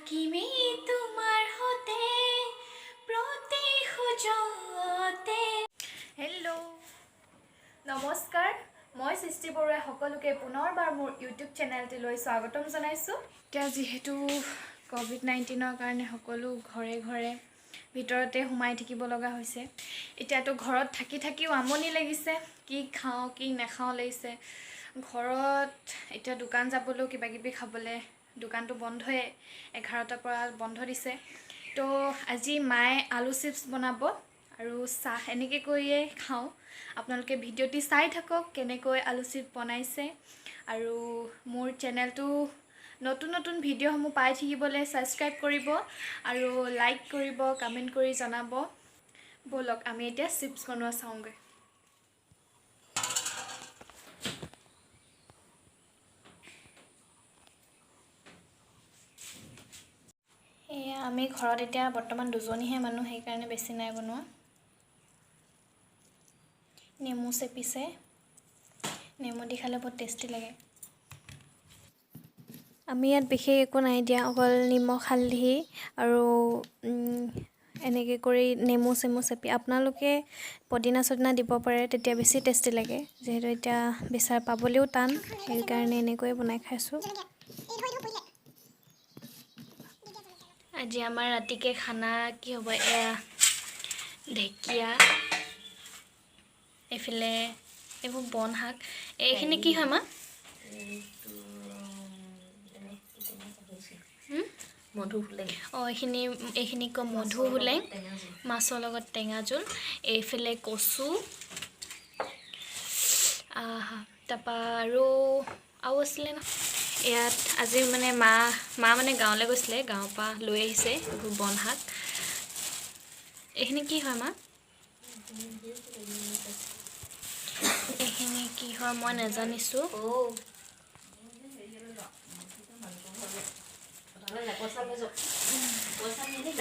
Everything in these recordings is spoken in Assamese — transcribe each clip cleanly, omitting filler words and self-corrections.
থাকিমেই তোমাৰ সতে প্ৰতি খোজতে। হেল্ল', নমস্কাৰ। মই সৃষ্টি বৰুৱাই সকলোকে পুনৰবাৰ মোৰ ইউটিউব চেনেলটিলৈ স্বাগতম জনাইছোঁ। এতিয়া যিহেতু ক'ভিড-19ৰ কাৰণে সকলো ঘৰে ঘৰে ভিতৰতে সোমাই থাকিব লগা হৈছে, এতিয়াতো ঘৰত থাকি থাকিও আমনি লাগিছে। কি খাওঁ কি নাখাওঁ লাগিছে। ঘৰত এতিয়া দোকান যাবলৈও কিবা কিবি খাবলৈ দোকানটো বন্ধই, 11টাৰ পৰা বন্ধ দিছে। তো আজি মায়ে আলু চিপছ বনাব আৰু চাহ এনেকৈ কৰিয়ে খাওঁ। আপোনালোকে ভিডিঅ'টি চাই থাকক কেনেকৈ আলু চিপছ বনাইছে। আৰু মোৰ চেনেলটো নতুন নতুন ভিডিঅ'সমূহ পাই থাকিবলৈ ছাবস্ক্ৰাইব কৰিব আৰু লাইক কৰিব, কমেণ্ট কৰি জনাব। ব'লক, আমি এতিয়া চিপছ বনোৱা চাওঁগৈ। এয়া আমি ঘৰত এতিয়া বৰ্তমান দুজনীহে মানুহ, সেইকাৰণে বেছি নাই বনোৱা। নেমু চেপিছে, নেমু দি খালে বহুত টেষ্টি লাগে। আমি ইয়াত বিশেষ একো নাই দিয়া, অকল নিমখ, হালধি আৰু এনেকৈ কৰি নেমু চেমু চেপি। আপোনালোকে পদিনা চদিনা দিব পাৰে, তেতিয়া বেছি টেষ্টি লাগে। যিহেতু এতিয়া বিচাৰ পাবলৈও টান, সেইকাৰণে এনেকৈয়ে বনাই খাইছোঁ। আজি আমাৰ ৰাতিকে খানা কি হ'ব? এয়া ঢেকীয়া, এইফালে এইবোৰ বন শাক। এইখিনি কি হয় মা? মধুসোলেং। অঁ, এইখিনি কয় মধুসোলেং, মাছৰ লগত টেঙা জোল। এইফালে কচু, আহা, তাৰপৰা আৰু আছিলে ন ইয়াত। আজি মানে মা মা মানে গাঁৱলৈ গৈছিলে, গাঁৱৰ পৰা লৈ আহিছে এইবোৰ বন শাক। এইখিনি কি হয় মা? এইখিনি কি হয় মই নাজানিছোঁ।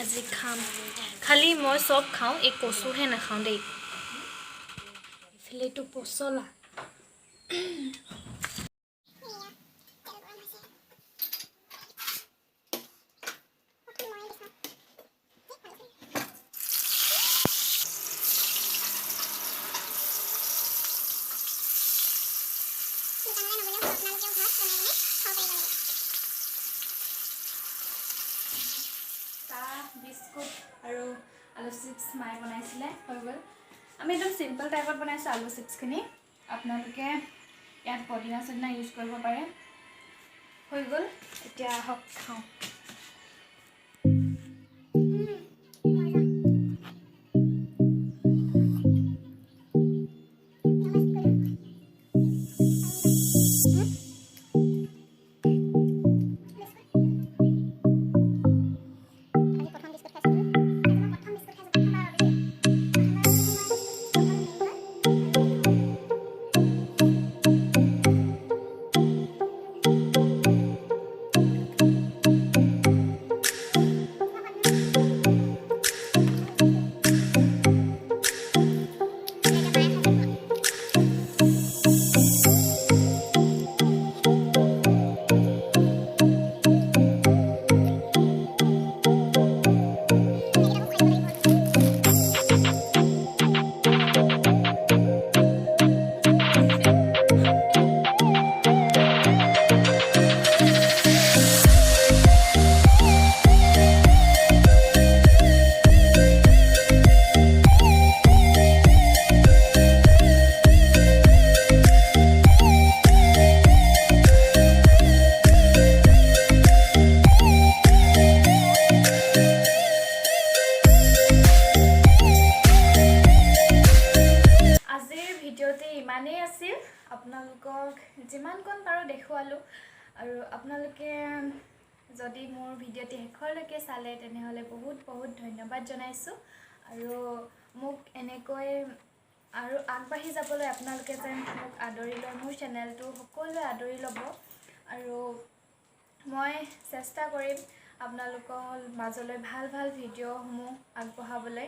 আজি খাম, খালি মই চব খাওঁ, এই কচুহে নাখাওঁ দেই। এইফালে এইটো পচলা। চাহ, বিস্কুট আৰু আলু চিপছ মায়ে বনাইছিলে, হৈ গ'ল। আমি একদম চিম্পল টাইপত বনাইছোঁ আলু চিপছখিনি। আপোনালোকে ইয়াত পদিনা চদিনা ইউজ কৰিব পাৰে। হৈ গ'ল, এতিয়া আহক খাওঁ। প্ৰথম বিস্কুট খাইছোঁ। আজি মই প্ৰথম বিস্কুট খাইছোঁ, প্ৰথমবাৰ দেই। আজিৰ ভিডিঅ'টি ইমানেই আছিল। আপোনালোকক যিমানকণ পাৰোঁ দেখুৱালোঁ। আৰু আপোনালোকে যদি মোৰ ভিডিঅ'টি শেষৰলৈকে চালে, তেনেহ'লে বহুত বহুত ধন্যবাদ জনাইছোঁ। আৰু মোক এনেকৈ আৰু আগবাঢ়ি যাবলৈ আপোনালোকে যেন মোক আদৰি লয়, মোৰ চেনেলটো সকলোৱে আদৰি ল'ব। আৰু মই চেষ্টা কৰিম আপোনালোকৰ মাজলৈ ভাল ভাল ভিডিঅ'সমূহ আগবঢ়াবলৈ।